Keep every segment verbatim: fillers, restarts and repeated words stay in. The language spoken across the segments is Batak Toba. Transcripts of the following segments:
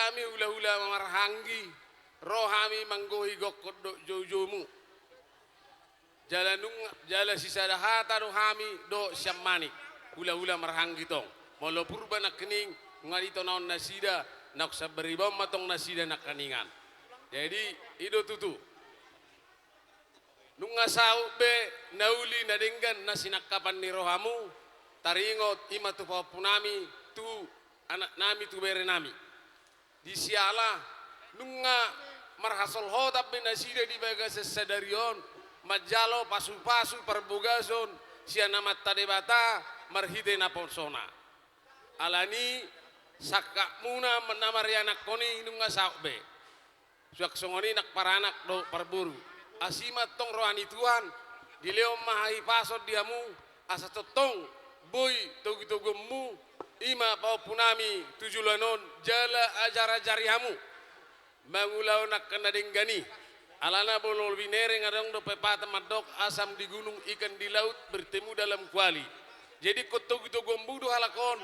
Hami hulahula marhahaanggi, ro hami manggohi gokhon dohot joujoumu. Jala nunga, jala sisada hata do hami dohot sian manik, hulahula marhahaanggi tong. Molo Purba nangkining, nunga ditonaon nasida, naung sambaribaon ma tong nasida nangkiningan. Jadi, i do tutu. Nunga saut be na uli na denggan na sinangkapan ni rohamu, taringot i ma tu pahompunami, tu anaknami, tu berenami. Di siala, nunga marhasolhotan be nasida di bagasan sadari on, manjalo pasupasu parbogason sian Amanta Debata marhite naposona. Alani sangkapmuna na marianakhon i nunga saut be. Suang songon i nang paranak dohot parboru. Asi ma tong roha ni Tuhan, dilehon ma hahipason di hamu, asa tongtong boi togutoguonmu, i ma pahompunami tu joloan on, jala ajarajari hamu mangulahon angka na denggan i. Alana molo binereng adong do pepatah mandok, asam di gunung, ikan di laut, bertemu dalam kuali. Jadi ingkon togutoguonmu do halak on,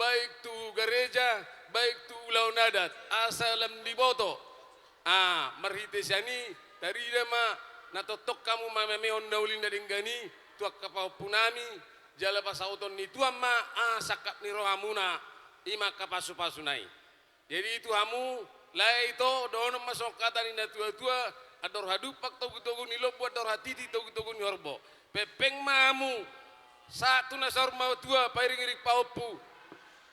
baik tu gareja, baik tu ulaon adat, asa lam diboto. Ah, marhite sian i, tarida ma na tongtong hamu mamamehon na uli na denggan i tu angka pahompunami, jala pasauton ni Tuhan ma, ah, sangkap ni rohamuna, i ma angka pasupasuna i. Jadi i tu hamu, lae, ito, dohonon ma songon hata ni natuatua, andor hadumpang togutogu ni lombu, andor hatiti togutogu ni horbo. Pengpeng ma hamu, sahat tu na saur matua, pairingiring pahompu,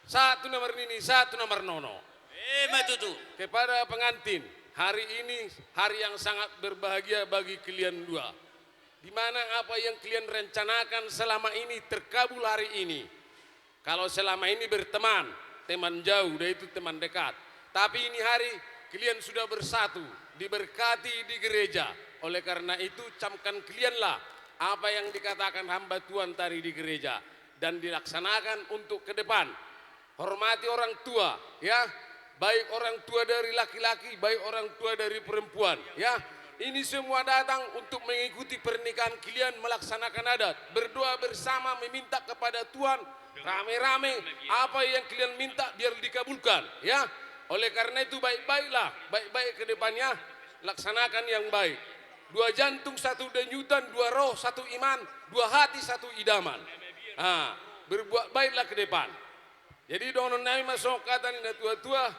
sahat tu na marnini, sahat tu na marnono. Eh, ma tutu. Kepada pengantin, hari ini hari yang sangat berbahagia bagi kalian dua. Di mana apa yang kalian rencanakan selama ini terkabul hari ini. Kalau selama ini berteman, teman jauh, dia itu teman dekat. Tapi ini hari kalian sudah bersatu, diberkati di gereja. Oleh karena itu, camkan kalianlah apa yang dikatakan hamba Tuhan tadi di gereja dan dilaksanakan untuk ke depan. Hormati orang tua, ya. Baik orang tua dari laki-laki, baik orang tua dari perempuan, ya. Ini semua datang untuk mengikuti pernikahan kalian, melaksanakan adat, berdoa bersama, meminta kepada Tuhan rame-rame, apa yang kalian minta biar dikabulkan, ya. Oleh karena itu, baik-baiklah, baik-baik ke depannya, laksanakan yang baik. Dua jantung satu denyutan, dua roh satu iman, dua hati satu idaman. Ah, berbuat baiklah ke depan. Jadi dohonon nami ma songon hata ni natuatua,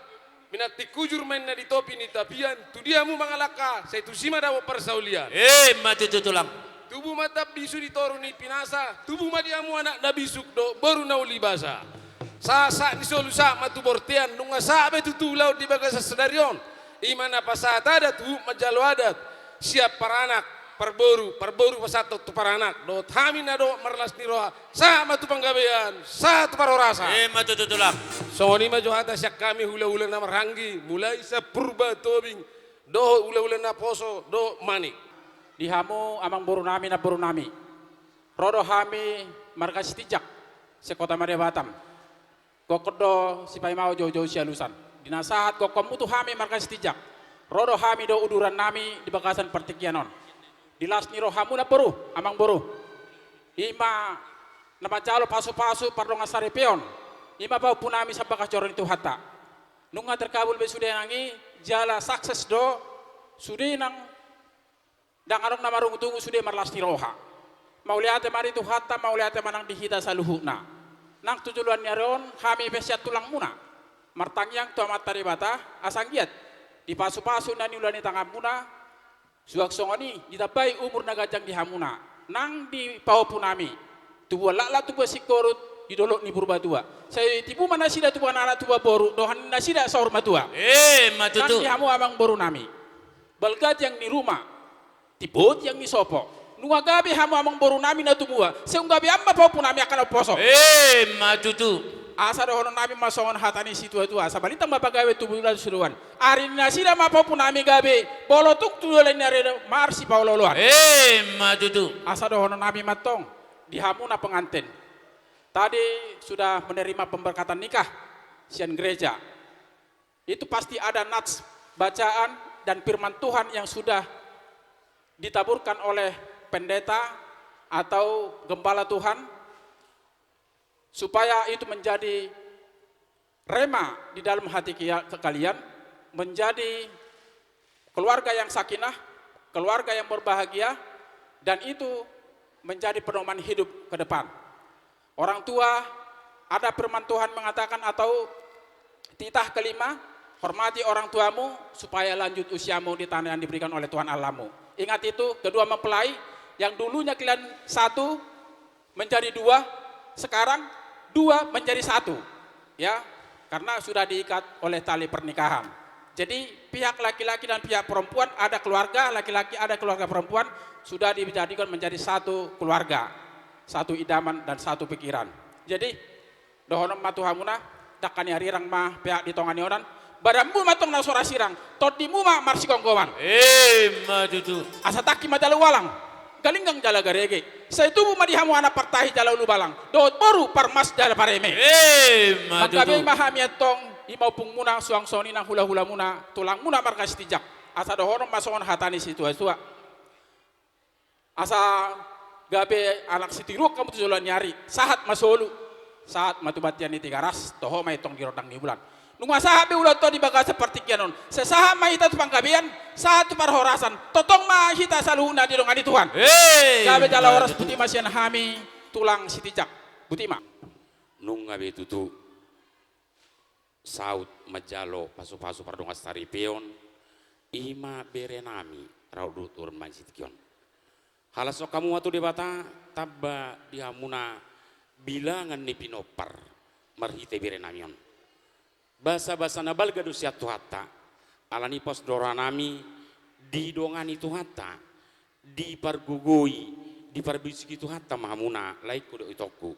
minantik hujur ma inna di topi ni tapian, tu dia hamu mangalangka, sai tusi ma dapot parsaulian. Eh, ma tutu, Tulang. Tubu ma tambisu di toru ni pinasa, tubu ma di hamu anak na bisuk dohot boru na uli basa. Sahat-sahat ni solu sahat ma tu bortean, nunga sahat be tutu ulaon di bagasan sadari on. I ma na pasahat adat, huhut manjalo adat. Sian paranak, parboru, parboru pasahat tu paranak, dohot hami na dohot marlas ni roha, sahat ma tu panggabean, sahat tu parhorasan. Eh, ma tutu, Tulang. Songon i ma jo hata sian hami hulahula na marhahaanggi, mulai sian Purba, Tobing, dohot hulahula naposo dohot manik. Di hamu amangborunami, namborunami, ro do hami marga Sitinjak, se-Kota Madya Batam. Gokhon do sipaimaon joujou sialusan. Di na sahat gokhonmu tu hami marga Sitinjak, ro do hami dohot udurannami di bagasan partingkian on. Di las ni rohamu namboru, amangboru, i ma na manjalo pasupasu pardongansaripeon, i ma pahompunami sian bagas joro ni Tuhanta. Nunga terkabul be sude nang i, jala sukses do sude nang ndang adong na marungutungut sude marlas ni roha. Mauliate ma di Tuhanta, mauliate ma nang di hita saluhutna. Nang tu joloan ni ari on, hami pe sian tulangmuna martangiang tu Amanta Debata, asa anggiat dipasupasu na niula ni tanganmuna, suang songon i ditambai umur na ganjang di hamuna. Nang di pahompunami, tubuan laklak, tubuan singkoru di dolok ni Purbatua. Sai tibu ma nasida tubuan anak, tubuan boru, dohonon nasida saur matua. Eh, ma tutu. Nang di hamu amangborunami, balga tiang ni ruma, tibo tiang ni sopo. Nunga gabe hamu amangborunami na tubu, sai umgabean ma pahompunami angka na umposo. Eh, ma tutu. Asa dohononnami ma songon hata ni situatua, asa balintang ma pagabe tubu na suruan. Ari ni nasida ma pahompunami gabe, molo tung tu joloan ni ari on marsipaolooloan. Eh, ma tutu. Asa dohononnami ma tong di hamuna pengantin. Tadi sudah menerima pemberkatan nikah sian gereja. Itu pasti ada nats bacaan dan firman Tuhan yang sudah ditaburkan oleh pendeta atau gembala Tuhan, supaya itu menjadi rema di dalam hati kia-, kalian, menjadi keluarga yang sakinah, keluarga yang berbahagia, dan itu menjadi pedoman hidup ke depan. Orang tua, ada firman Tuhan mengatakan atau titah kelima, hormati orang tuamu supaya lanjut usiamu di tanah yang diberikan oleh Tuhan Allahmu. Ingat itu, kedua mempelai yang dulunya kalian satu menjadi dua, sekarang dua menjadi satu. Ya, karena sudah diikat oleh tali pernikahan. Jadi, pihak laki-laki dan pihak perempuan ada keluarga, laki-laki ada keluarga perempuan, sudah dijadikan menjadi satu keluarga, satu idaman dan satu pikiran. Jadi, dohonon ma tu hamuna, dangka ni arirang ma pihak di tonga ni onan, badanmu ma tong na so ra sirang, tondimu ma marsigomgoman. Emma tutu. Asa tangki ma jala ualang, galinggang jala garege. Sai tubu ma di hamu anak partahi jala ulubalang, dohot boru parmas jala pareme. Emma tutu. Manggabe ma hami antong, i ma ompungmuna, suang songon i nang hulahulamuna, tulangmuna marga Sitinjak. Asa dohonon ma songon hata ni situatua. Asa gabe anak sitiruon hamu tu joloan ni ari, sahat ma solu, sahat ma tu bontean ni Tigaras, toho ma i antong di rondang ni bulan. Nunga sahat be ulaonta di bagasan partingkian on, sai sahat ma hita tu panggabean, sahat tu parhorasan, tongtong ma hita saluhutna didongani Tuhan. Hei, gabe jala horas, botima sian hami tulang Sitinjak. Botima. Nunga be tutu saut manjalo pasupasu pardongansaripeon, i ma berenami Raut Ruhut Urban Sitkion. Halas songon hamu ma tu Debata, tamba di hamuna bilangan ni pinompar marhite berenami on. Basabasa na balga do sian Tuhanta, alani pos do rohanami didongani Tuhanta, dipargogoi, diparbisuhi Tuhanta ma hamuna, laengku dohot itongku,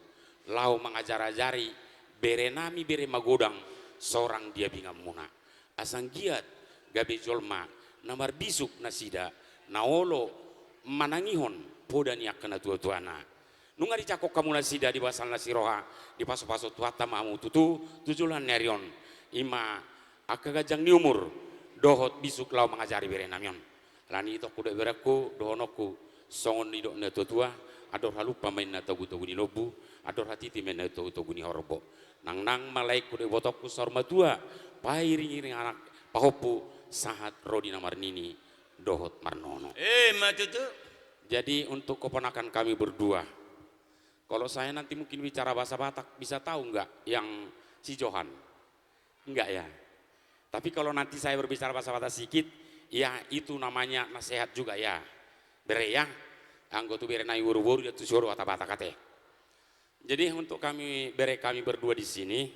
laho mangajarajari berenami bere magodang sorang di abinganmuna. Asa anggiat gabe jolma na marbisuk nasida, na olo manangihon poda ni angka natuatuana. Nunga dijangkon hamu nasida di bagasan las ni roha, dipasupasu Tuhanta ma hamu tutu tu joloan ni ari on, i ma angka ganjang ni umur dohot bisuk laho mangajari berenami on. Alani i itongku dohot berengku, dohononku songon nidok ni natuatua: Andor halumpang ma inna togutogu ni lombu, andor hatiti ma inna togutogu ni horbo. Nangnang ma laengku dohot ibotongku saur matua pairingiring anak pahompu sahat ro di na marnini dohot marnono. Emma tutu. Jadi, untuk keponakan kami berdua, kalau saya nanti mungkin bicara bahasa Batak, bisa tahu nggak yang si Johan? Enggak ya. Tapi kalau nanti saya berbicara bahasa Batak sedikit, ya itu namanya nasihat juga ya. Bere ya. Anggo tu berenami boruboru, dia tu soro hata Batak ate. Jadi untuk kami, bere kami berdua di sini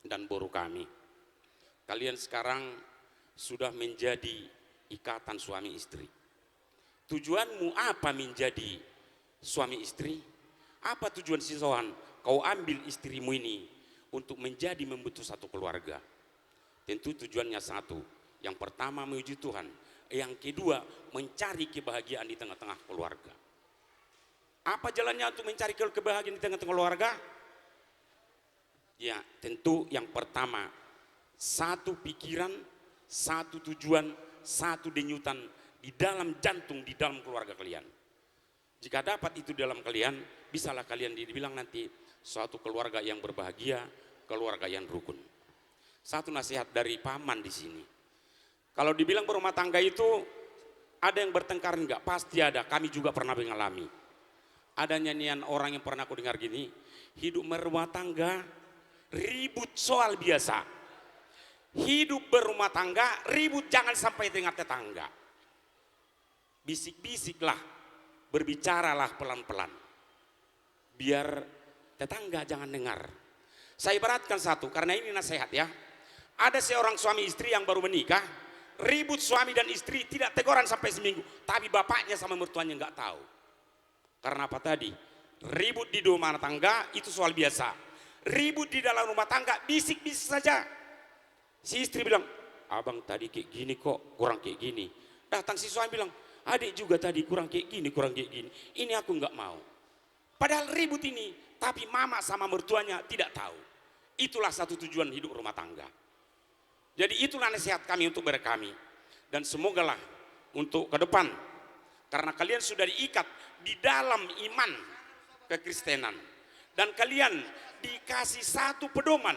dan boru kami, kalian sekarang sudah menjadi ikatan suami istri. Tujuanmu apa menjadi suami istri? Apa tujuan si Johan kau ambil istrimu ini untuk menjadi membentuk satu keluarga? Tentu tujuannya satu. Yang pertama memuji Tuhan, yang kedua mencari kebahagiaan di tengah-tengah keluarga. Apa jalannya untuk mencari ke-, kebahagiaan di tengah-tengah keluarga? Ya, tentu yang pertama, satu pikiran, satu tujuan, satu denyutan di dalam jantung, di dalam keluarga kalian. Jika dapat itu dalam kalian, bisalah kalian dibilang nanti suatu keluarga yang berbahagia, keluarga yang rukun. Satu nasihat dari paman di sini. Kalau dibilang berumah tangga itu ada yang bertengkar, enggak, pasti ada. Kami juga pernah mengalami. Ada nyanyian orang yang pernah aku dengar gini, hidup berumah tangga ribut soal biasa. Hidup berumah tangga ribut jangan sampai teringat tetangga. Bisik-bisiklah, berbicaralah pelan-pelan. Biar tetangga jangan dengar. Saya ibaratkan satu, karena ini nasihat ya. Ada seorang suami istri yang baru menikah, ribut suami dan istri tidak teguran sampai seminggu, tapi bapaknya sama mertuanya nggak tahu. Karena apa tadi? Ribut di rumah tangga itu soal biasa. Ribut di dalam rumah tangga, bisik-bisik saja. Si istri bilang, "Abang tadi kayak gini kok, kurang kayak gini." Datang si suami bilang, "Adik juga tadi kurang kayak gini, kurang kayak gini. Ini aku nggak mau." Padahal ribut ini, tapi mama sama mertuanya tidak tahu. Itulah satu tujuan hidup rumah tangga. Jadi itulah nasihat kami untuk bere kami. Dan semogalah untuk ke depan, karena kalian sudah diikat di dalam iman kekristenan. Dan kalian dikasih satu pedoman,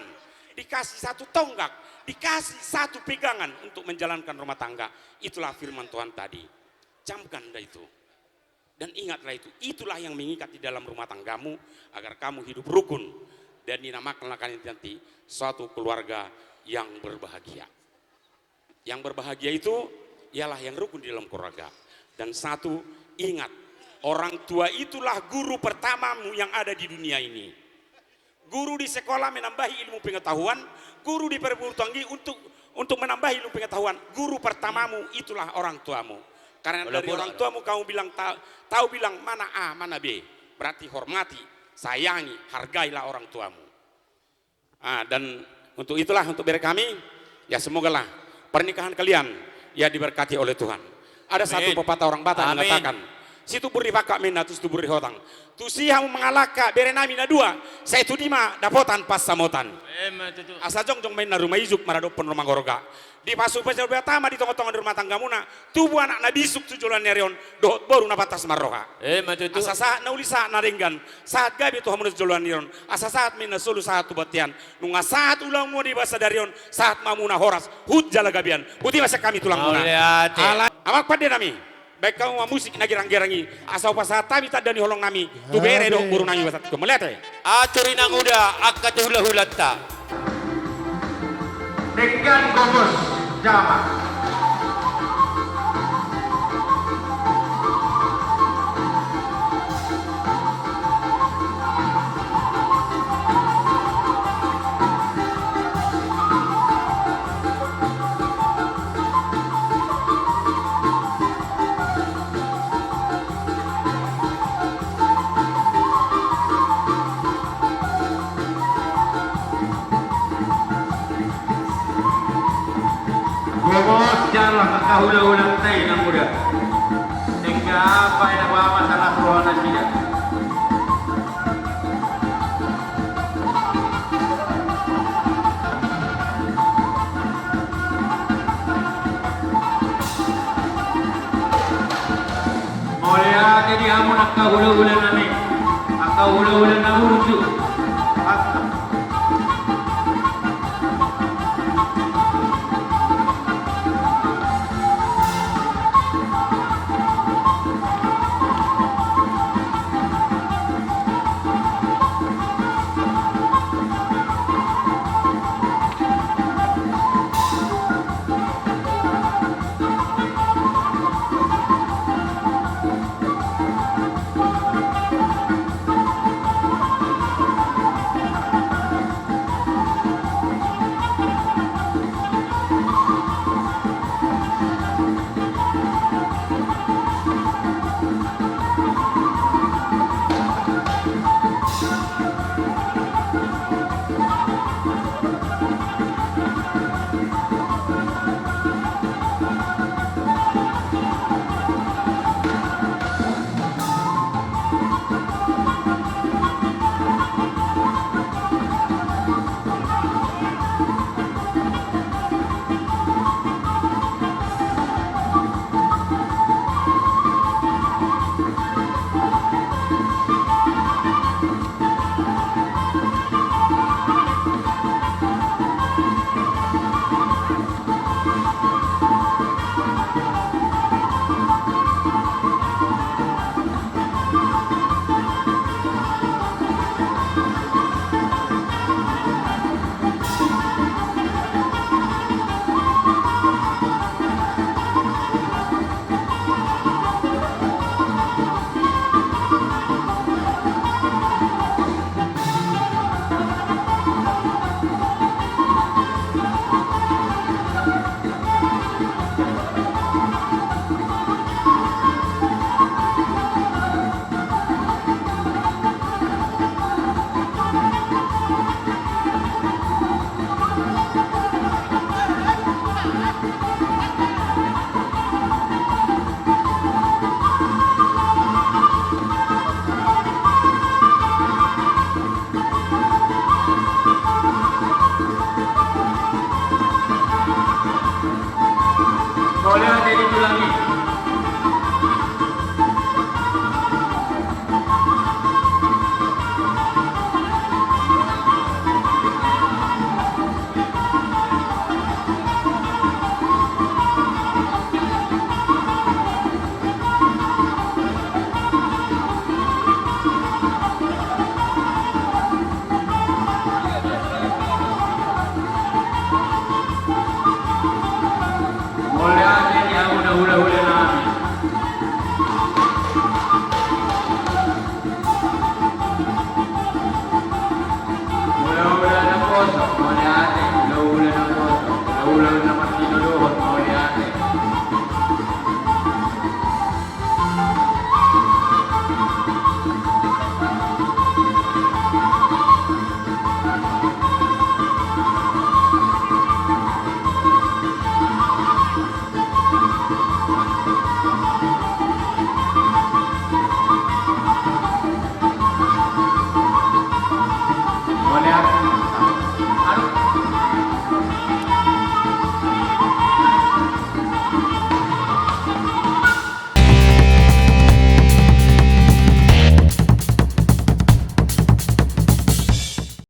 dikasih satu tonggak, dikasih satu pegangan untuk menjalankan rumah tangga. Itulah firman Tuhan tadi. Camkan dah itu. Dan ingatlah itu, itulah yang mengikat di dalam rumah tanggamu, agar kamu hidup rukun dan dinamakanlah kalian nanti suatu keluarga yang berbahagia. Yang berbahagia itu ialah yang rukun di dalam keluarga. Dan satu, ingat, orang tua itulah guru pertamamu yang ada di dunia ini. Guru di sekolah menambahi ilmu pengetahuan, guru di perguruan tinggi untuk, untuk menambahi ilmu pengetahuan. Guru pertamamu itulah orang tuamu. Karena dari orang tuamu kamu bilang ta-, tahu bilang mana A, mana B. Berarti hormati, sayangi, hargailah orang tuamu. Ah, dan untuk itulah, untuk bere kami, ya, semogalah pernikahan kalian, ya, diberkati oleh Tuhan. Ada satu pepatah orang Batak mengatakan, "Situbur di pangkang ma inna, tu situbur di hotang." Tusi hamu mangalangka, bere nami na dua, sai tusi ma dapotan pansamotan. Asa jongjong ma inna ruma ijuk maradophon ruma gorga. Dipasupasu Debata ma di tongatonga ni rumah tanggamuna, tubu anak na bisuk tu joloan ni ari on, dohot boru na pantas marroha. Asa sahat na uli, sahat na denggan, sahat gabe tu hamuna tu joloan ni ari on, asa sahat ma inna solu sahat tu bontean. Nunga sahat ulaonmuna di bagasan sadari on, sahat ma hamuna horas huhut jala gabean. Boti ma sian hami tulangmuna. Ala, amang pande nami, baen hamu ma musik na giranggerang i, asa hupasahat hami tanda ni holong nami tu bere dohot boru nami, basahat tu mauliate. Atur inanguda angka tu hulahulanta. Denggan gomos jama. Gomos jala angka hulahulanta, inanguda. Denggan pe, denggan pe, sahat roha nasida. Mauliate di hamu angka hulahula nami, angka hulahula na burju,